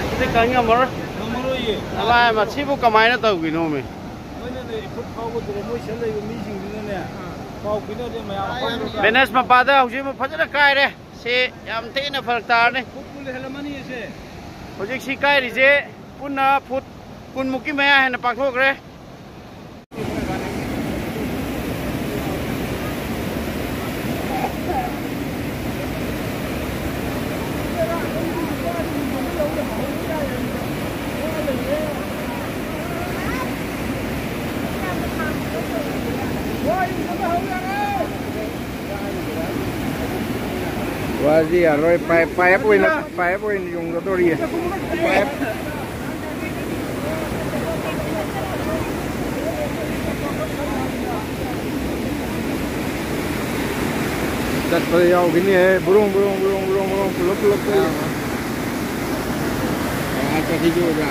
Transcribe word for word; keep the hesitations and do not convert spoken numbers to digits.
ꯁꯤꯗꯤ ꯀꯟ ꯉꯝꯃꯔꯣꯏ꯫ ꯉꯝꯃꯔꯣꯏꯌꯦ꯫ ꯅꯃꯥꯏ, ꯃꯁꯤꯕꯨ ꯀꯃꯥꯏꯅ ꯇꯧꯈꯤꯅꯣꯃꯤ? ꯅꯣꯏꯅꯅꯦ, ꯏꯐꯨꯠ ꯐꯥꯎꯕꯗꯨꯗ ꯃꯣꯏ ꯁꯤꯗ ꯂꯩꯕ ꯃꯤꯁꯤꯡꯗꯨꯅꯅꯦ, ꯄꯥꯎ ꯄꯤꯅꯗꯦ ꯃꯌꯥꯝ ꯑꯄꯥꯝꯕ ꯕꯦꯅꯦꯁ ꯃꯄꯥꯗ ꯍꯧꯖꯤꯛ ꯑꯃꯨꯛ ꯐꯖꯅ ꯀꯥꯏꯔꯦ꯫ ꯁꯤ ꯌꯥꯝ ꯊꯤꯅ ꯐꯔꯛ ꯇꯥꯔꯅꯤ꯫ ꯐꯨꯠ ꯐꯨꯜ ꯍꯦꯜꯂꯝꯃꯅꯤ ꯑꯁꯦ꯫ ꯍꯧꯖꯤꯛ ꯁꯤ ꯀꯥꯏꯔꯤꯁꯦ ꯄꯨꯟꯅ ꯐꯨꯠ ꯀꯨꯟꯃꯨꯛꯀꯤ ꯃꯌꯥ ꯍꯦꯟꯅ ꯄꯥꯛꯊꯣꯛꯈ꯭ꯔꯦ꯫ ꯋꯥꯁꯤ ꯌꯥꯔꯣꯏ, ꯄꯥꯏꯞ, ꯄꯥꯏꯞ ꯑꯣꯏꯅ, ꯄꯥꯏꯞ ꯑꯣꯏꯅ ꯌꯨꯡꯒꯗꯧꯔꯤꯌꯦ꯫ ꯄꯥꯏꯞ꯫ ꯆꯠꯄꯗ ꯌꯥꯎꯈꯤꯅꯤꯍꯦ꯫ ꯕ꯭ꯔꯨꯡ, ꯕ꯭ꯔꯨꯡ, ꯕ꯭ꯔꯨꯡ, ꯕ꯭ꯔꯨꯡ, ꯕ꯭ꯔꯨꯡ, ꯄꯨꯂꯞ, ꯄꯨꯂꯞ ꯆꯠꯂꯤ꯫ ꯀꯃꯥꯏꯅ ꯆꯠꯈꯤꯒꯦ ꯑꯣꯖꯥ?